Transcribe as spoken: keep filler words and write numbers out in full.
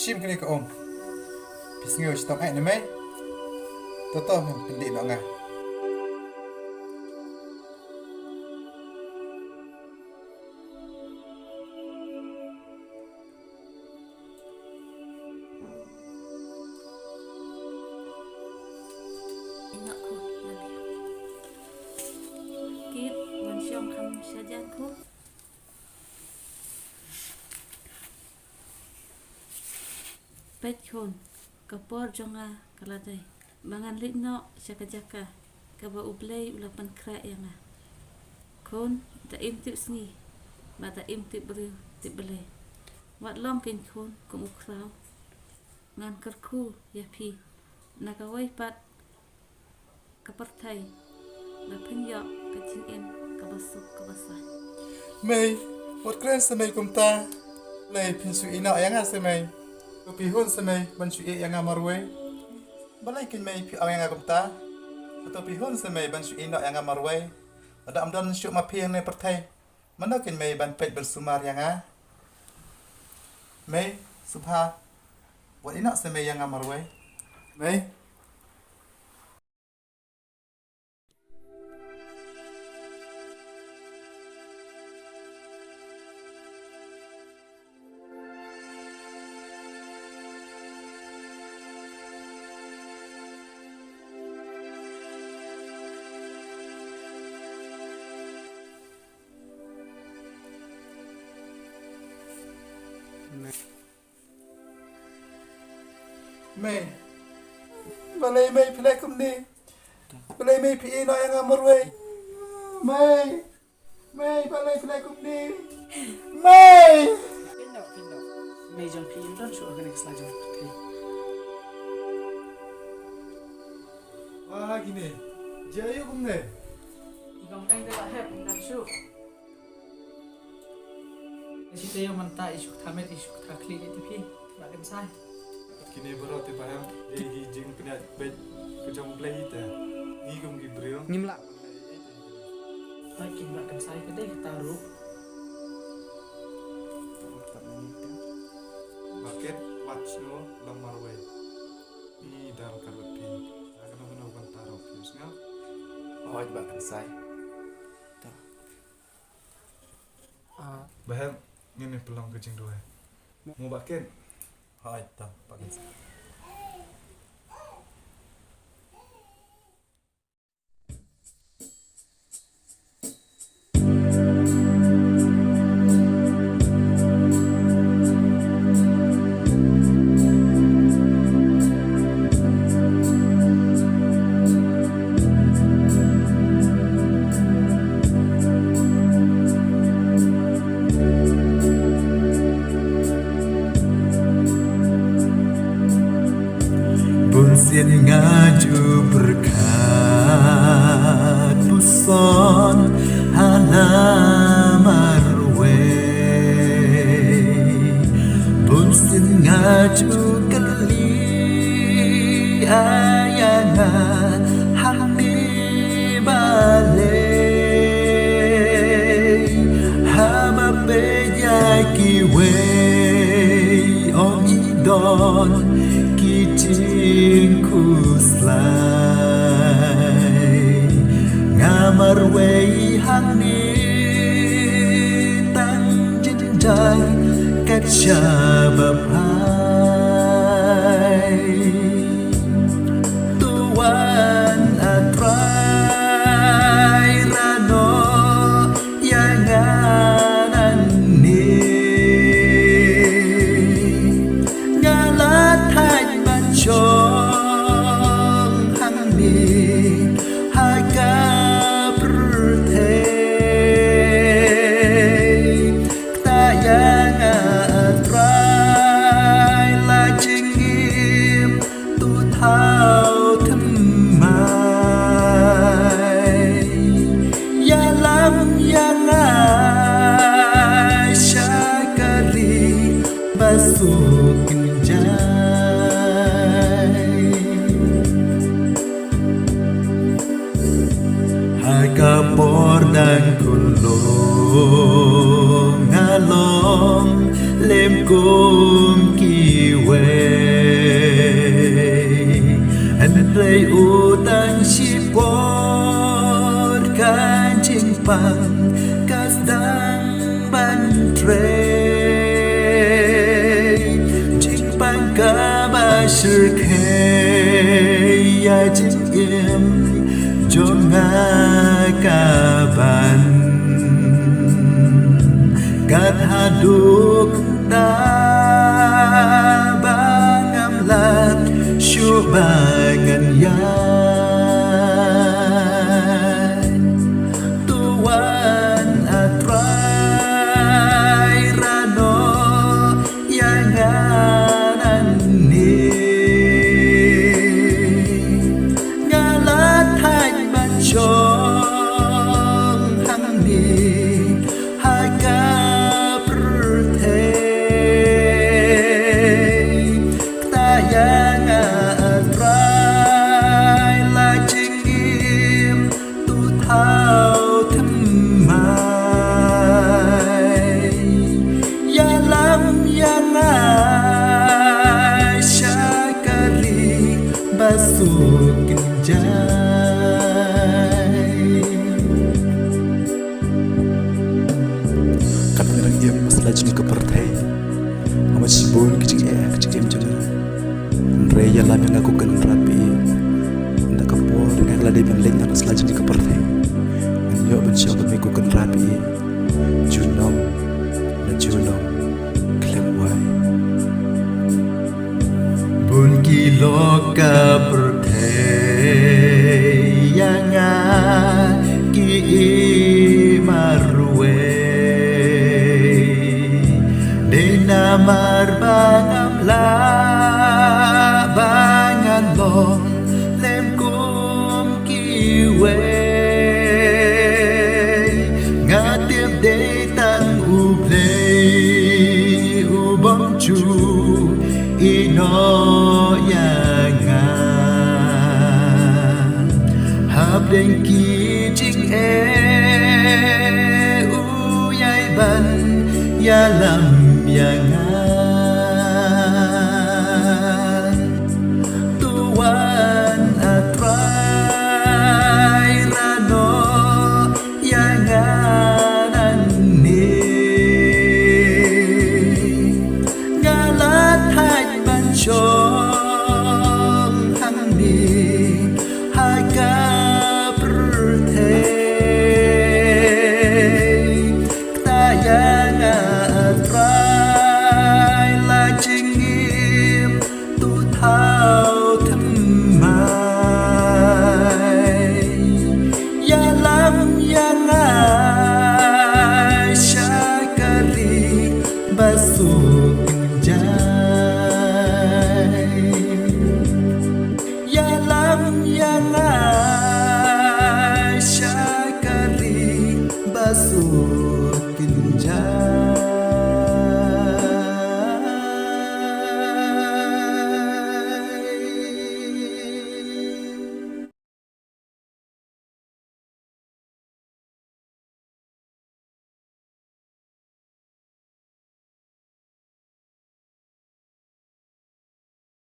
Shim kane ka um. Phi sngew shitom eh ne mei? To to, men pyndih noh nga. Ïa nga khun, lade. Kit, wan shong kham shajan khun. Peit khun, ka por jong nga ka la dei ba ngan leit noh sha ka jaka kaba U Blei u la pynkhreh ïa nga. Khun, da im tip sngi bad da im tip briew tip Blei. Wat long kein khun kum u khraw. Ngan kyrkhu ïa phi na kawei pat ka pyrthei ba phin ïoh ka jingim kaba suk kaba saiñ. Mei, wat kren sa mei kumta. Balei phin shu ïeh noh ïa nga sa mei? To phi hun sa mei ban shu ïeh ïa nga marwei. Balei kein mei phi ong ïa nga kumta? To phi hun sa mei ban shu ïeh noh ïa nga marwei. Lada ym don shuh ma phi hangne pyrthei, mano kein mei ban peit ban sumar ïa nga? Mei, sngewbha wat ïeh noh sa mei ïa nga marwei. Mei. Mei. Balei mei phi leh kumne? Balei mei phi ïeh noh ïa nga marwei? Mei. Mei, balei phi leh kumne? Mei. Phin noh, phin noh. Mei jong phi ym don shuh ha kane ka sla jong phi. Wah, kine. Jia ïa kumne. I kong teng te la hep ym don shuh. Shi te ïa mynta i shu ktha met, i shu ktha khlieh ïa te phi, Bah Khynsai. Kine baroh te Bah Hem, dei ki jingpynïaid beit ka jong U Blei hi te. Ngi kum ki briew ngim lah. Bah Khynsai, ka dei kata ruh. Bah Kit, wat sngew long marwei. Ngi dang ka ruh phi. Kano kano ban taro phi sngew. Hooid Bah Khynsai. Ah. Bah Hem, ngin ïa pynlong ka jingduwai. Mo Bah Kit. Hooid, to, Bah Kit. Bunsien nga ju pyrkhat puson ha la marwei. Bunsien nga ju kylli ïa nga hangne balei haba peit ïa kiwei ong i don ki jingkhuslai. Nga marwei hangne tang jynjar kat shaba phai. To wan A Trai, rah noh ïa nga nangne. Nga la thait ban shong hangne ha ka pyrthei. Ktah ïa nga A Trai la jingim, to thaw thymmai. Ïalam ïa nga sha ka ri ba suk kynjai. Ha ka por dang kulong nga long lem kum ki wei. Hynrei u tang shipor ka jingpang ka sdang ban trei. Jingpang kaba shyrkhei ïa jingim jong nga ka ban kat haduh ta ba ngam lah shuh ba ngan ïaid. To wan A Trai, rah noh ïa nga nangne. Nga la thait ban shong hangne ha ka pyrthei. Ktah ïa nga A Trai, la jingim to thaw thymmai. Ïalam ïa nga sha ka ri ba suk kynjai. Katba nga dang im ha sla jong ka pyrthei, nga mad shibun ki jingeh ha ka jingim jong nga. Hynrei ïalam ïa nga ko Kynrad ba ïeit. Ynda ka por nga la dei ban leit na sla jong ka pyrthei, ngan ïoh ban shong bad me ko Kynrad ba ïeit. Junom la junom khlem wai. Bun ki lok ka pyrthei ïa nga ki i marwei. Dei namar ba ngam lah ba ngan long lem kum kiwei. Nga tip dei tang U Blei u bym ju ïehnoh ïa nga. Hapdeng ki jingeh u ïai ban ïalam